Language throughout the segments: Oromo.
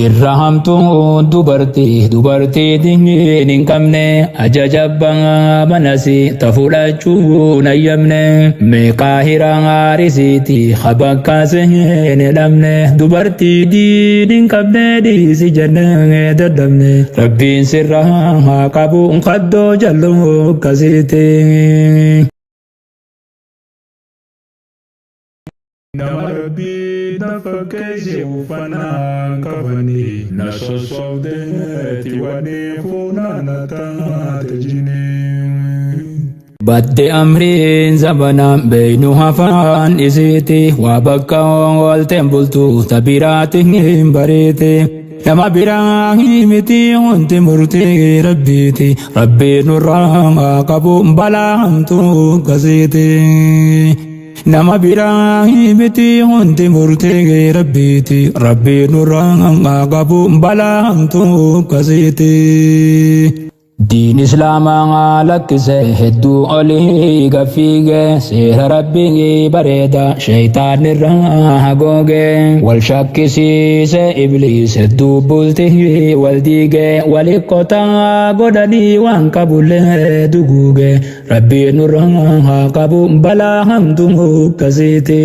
Irra hamtuu dubartii dubartii diin hin qabne ajaja abbaa manasi ta fudhachuu nayyamne meeqaa hiraa risiiti habakkaase hin dhabne dubartii diin hin qabne dhiisi jenne dadhabne rabbiin sirra haa qabu qaddoo jalluu akkasiiti. Nama rabbii na fakkeesse uffannaan kafanii na sossobdeeti wanni fuunaan na taate jinii. Badde amriin zabanaan beeynu hafaan isiiti waa bakka oolteen bultu ta biraati hin bareete. Nama biraa miti wanti murtii rabbiiti rabbii nurraa qabu balaa hamtuu akkasiiti. Nama biraa miti wanti murtii rabbiiti rabbii nurraa qabu balaa hamtuu akkasiiti. Diin islaamaa lakkise hedduu olii gaffiige seera rabbii bareeda shaytaan irraa hagooge wal shakkisiise ibliis hedduu bultii wal diige wali qotaa godhanii waan qabullee duguuge rabbii nurraa haa qabu balaa hamtuu akkasiiti.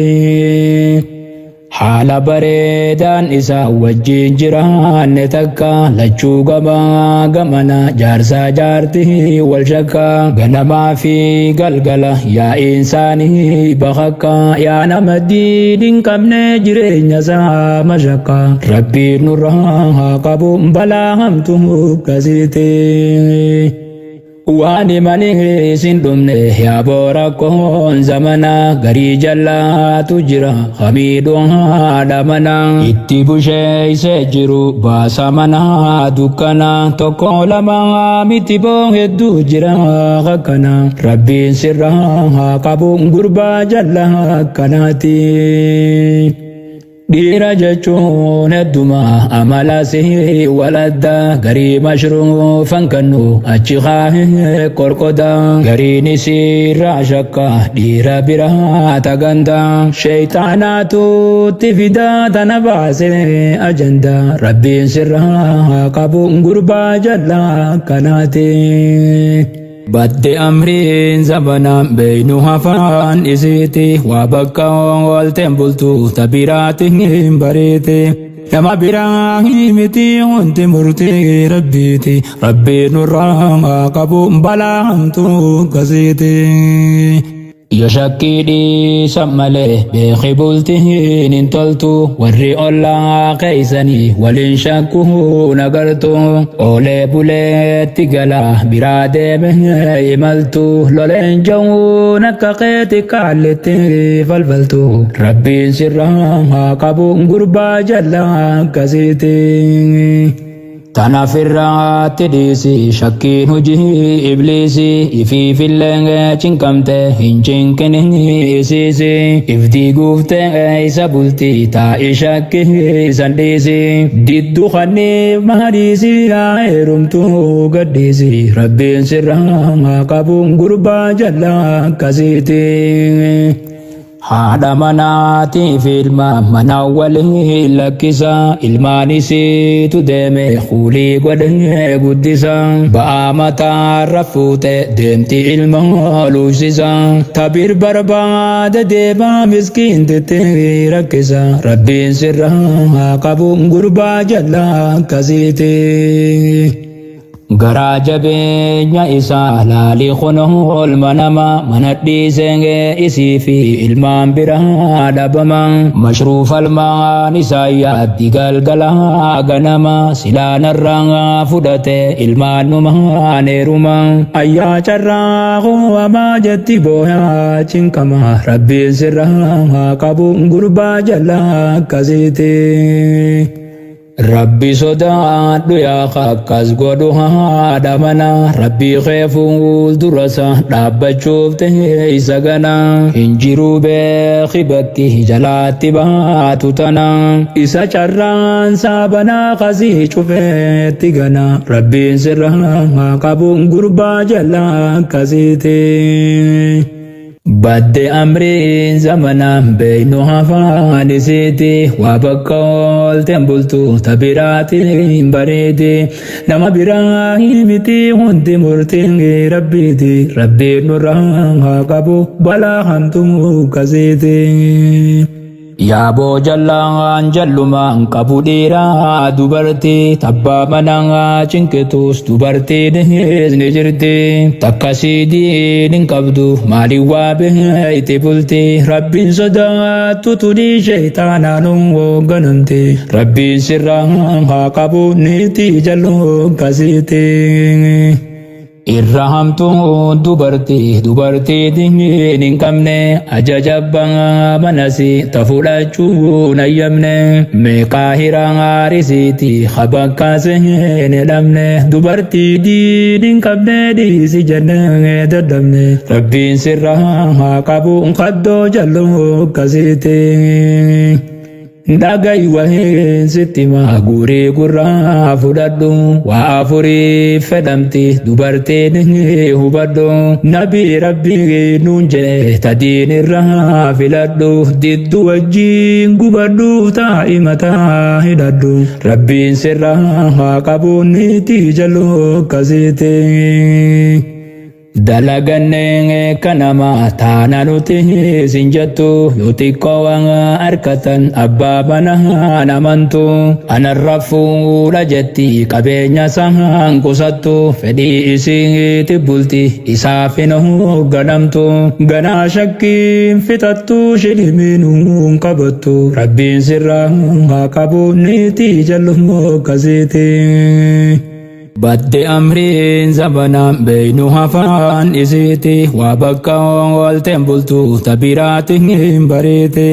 Haala bareedaan isaa wajjin jiraanne takka lachuu gamaa gamana jaarsaa jaartii wal shakka ganamaa fi galgala yaa'iin isaanii bakakka yaa nama diin hin qabne jireenya isaa mashakka rabbiin nurraa haa qabu balaa hamtuu akkasiiti. Waan himanii isin dhumne yaaboo rakkoon zamana garii jallaatu jira hamiidhuun haadha mana itti busheessee jiru baasa mana dukkana tokko lama miti boo hedduu jira akkana rabbiin sirraa haa qabu gurbaa jalla akkanaati. Dhiira jechuun hedduma amala si waladda garii mashruufan kannu achi kaahee qorqoda gariin isiirraa shakka dhiira biraa taganda sheeyxaanaatu itti fida tana baase ajanda rabbiin sirraa qabu gurbaa jallaa akkanaati. Badde amriin zabanaan beeynu hafaan isiiti waa bakka oolteen bultu ta biraati hin bareete. Nama biraa miti wanti murtii rabbiiti rabbii nurraa qabu balaa hamtuu akkasiiti. Yoo shakkii dhiisan malee beeki bultiin hin toltu warri ollaa keeysanii waliin shakkuu nagartu oolee buleetti gala biraa deeme imaltu loleen jawuun akka keeti kaalletti falfaltu rabbiin sirraa haa qabu gurbaa jallaa akkasiiti. Tanaaf irratti dhiisi shakkiin hojii ibliisi ifiifillee cinqamte hin cinqin isiisi ifdii guuftee isa bulti taa'i shakki isan dhiisi diddu kanniif maadhiisi yaa heerumtuu gadhiisi rabbiin sirraa qabu gurbaa jallaa akkasiiti. Haadha manaatiif ilma mana waliin lakkisa ilmaan isiitu deeme kuulii godhee guddisa ba'aa mataarra fuute deemti ilma luusisa tabir barbaade deemaa miskiintitti rakkisa rabbiin sirraa haa qabu gurbaa jallaa akkasiiti. Garaa jabeenya isaa laalii kunoo olma nama mana dhiisee isii fi ilmaan biraa dhabama. Mashruuf almaan isaa yaaddi galgala ganama silaanarraa fudhate ilmaan numaan heeruma. Ayyaa carraa hamaa jetti booyaa cinqama rabbiin sirraa haa qabu gurbaa jallaa akkasiiti. Rabbi sodaadhu yaa akkas godhu haadha mana rabbii kee fuuldurasa dhaabbachuuf ta'e isa gana hin jiru beeki bakki jalaatti baatu tana isa carraan saabanaa kasii cufeetti gana rabbiin sirraa qabu gurbaa jallaa akkasiiti. Badde amriin zamanaan beeynu hafaan isiiti waa bakka oolteen bultu ta biraatiin bareedi nama biraa miti hundi murtiin rabbiiti rabbiin nurraa haa qabu balaa hamtuu kasiiti. Yaaboo jallaan jallumaan qabu dhiiraa dubartii tabbaa manaa cinqitus dubartiin ni jirti takka siidiin hin qabdu maaliin waa beeyti bulti rabbiin sodaattu tunii sheeytaanaan hoogganamti rabbiin sirraa haa qabu niitii jalluu kasiiti. Irra hamtuu dubartii dubartii diin hin qabne ajaja abbaa manasi ta fudhachuu nayyamne meeqaa hiraa haarisiiti habakkaase hin dhabne dubartii diin hin qabne dhiisi jennee dadhabne rabbiin sirra haa qabu kaddoo jalluu akkasiiti. Dhaga'i waheen sitti maa guurii gurraa fudhadhu waa afurii fedhamti dubartiin hubadhu nabii rabbii nuun jedhe tadiin irraa filadhu diddu wajjiin gubadhu taa'i mataa hidhadhu rabbiin sirraa haa qabu niitii jalluu akkasiiti. Dalagannee kanama taana nuti sin jettu yoo xiqqoo waan harkatan abbaa manaa amantu anarra fuudha jetti qabeenya isaan qusattu fedhii isiitti bulti isaaf hin hoogganamtu ganaa shakkiin fixattu shilimiin qabattu rabbiin sirraa haa qabu niitii jallumoo akkasiiti. Badde amriin zamanaan beeynu hafaan isiiti waa bakka oolteen bultu ta biraatiin hin bareete.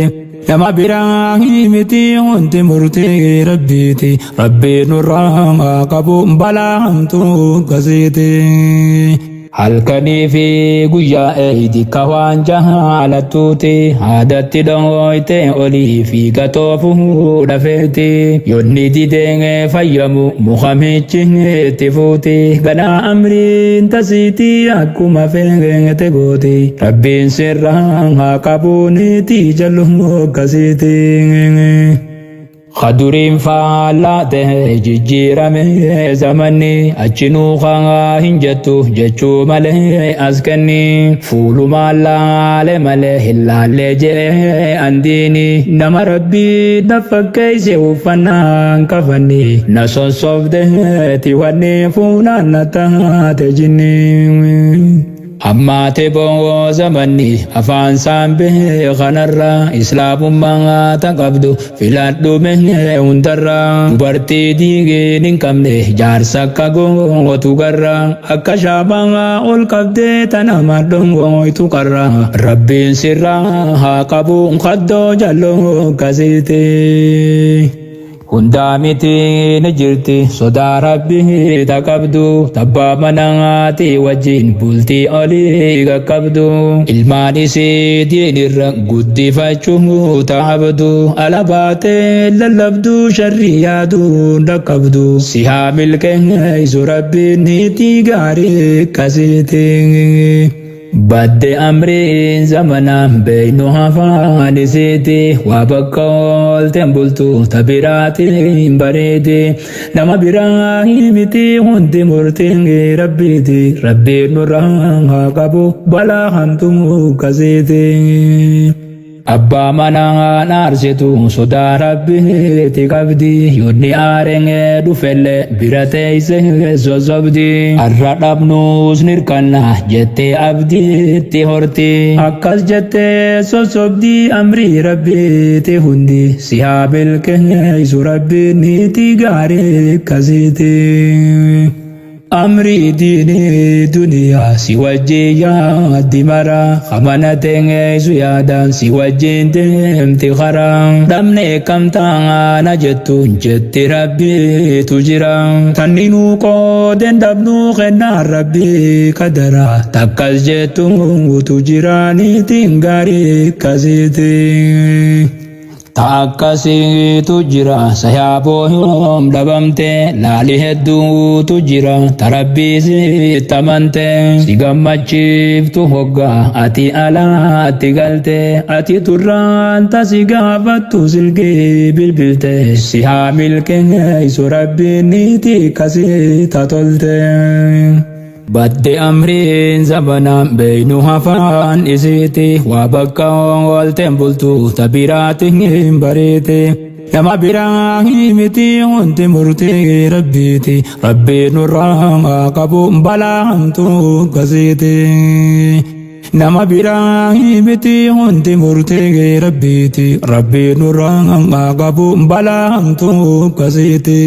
Nama biraa miti wanti murtii rabbiiti rabbiin nurraa haa qabu balaa hamtuu kasiiti. Halkanii fi guyyaa eeydi ka waan jaalattuuti haadatti dhooyte olii fi gatoofu dhafeeti yonni didee fayyamu mukamichi itti fuuti ganaa amriin tasiiti akkuma feete gooti rabbiin sirraa haa qabu niitii jallumoo akkasiiti. Kaduriin faallaa ta'e jijjiirame zamanni achinuu haa hin jettu jechuu malee as kenni fuulumaan laale malee hin laallee jee andiini nama rabbii na fakkeesse uffannaan kafanni na sossobdeeti wanni fuunaan na taate jinni. Hammaate boo zamanni afaan saan beekanarra islaamummaa ta qabdu filadhu mee hundarra dubartii diigeen hin qabne jaarsa akka gootu garra akka shaabaa ol qabdee tana madhongoytu qarra rabbiin sirraa haa qabu kaddoo jalloo kasiiti. Hundaa miti ni jirti sodaa rabbii ta qabdu tabbaa manaati wajjin bultii olii qaqqabdu ilmaan isii diinirra guddifachuu taabdu ala baatee lallabdu sharrii yaaduu dhaqqabdu si haa milkeessu rabbiin niitii gaarii akkasiiti. Badde amriin zamanaan beeynu hafaan isiiti waa bakka oolteen bultu ta biraatiin bareedi nama biraa miti hundi murtiin rabbiiti rabbiin nurraa haa qabu balaa hamtuu kasiiti. Abbaa manaa aarsitu sodaa rabbiitti qabdi yoonni aareen dhufellee bira teessee sossobdi har'a dhabnuus nirkanna jettee abdiitti horti akkas jettee sossobdi amrii rabbiitti hundi si haa milkeessu rabbiin niitii gaarii akkasiiti. Amrii diinii duniyaa si wajjin yaaddi mara hamana teengeessu yaadaan si wajjin deemti karaa dhabne kam taana jettuun jetti rabbiitu jira tanninuu qoodeen dhabnuu kennaan rabbii qadara takkas jettuutu jira niitiin gaarii akkasiiti. Ta akkasiitu jira sayaaboo yoom dhabamte laali hedduutu jira ta rabbii sitti amante si gammachiiftu hoggaa ati alaatti galte ati turraan ta si gaafattu silkii bilbilte si haa milkeessu rabbiin niitii akkasii ta tolte. Badde amriin zabanaan beeynu hafaan isiiti waa bakka oolteen bultu ta biraati hin bareete. Nama biraa miti hundi murtii rabbiiti rabbii nurraa qabu balaa hamtuu kasiiti. Nama biraa miti hundi murtii rabbiiti rabbii nurraa qabu balaa hamtuu kasiiti.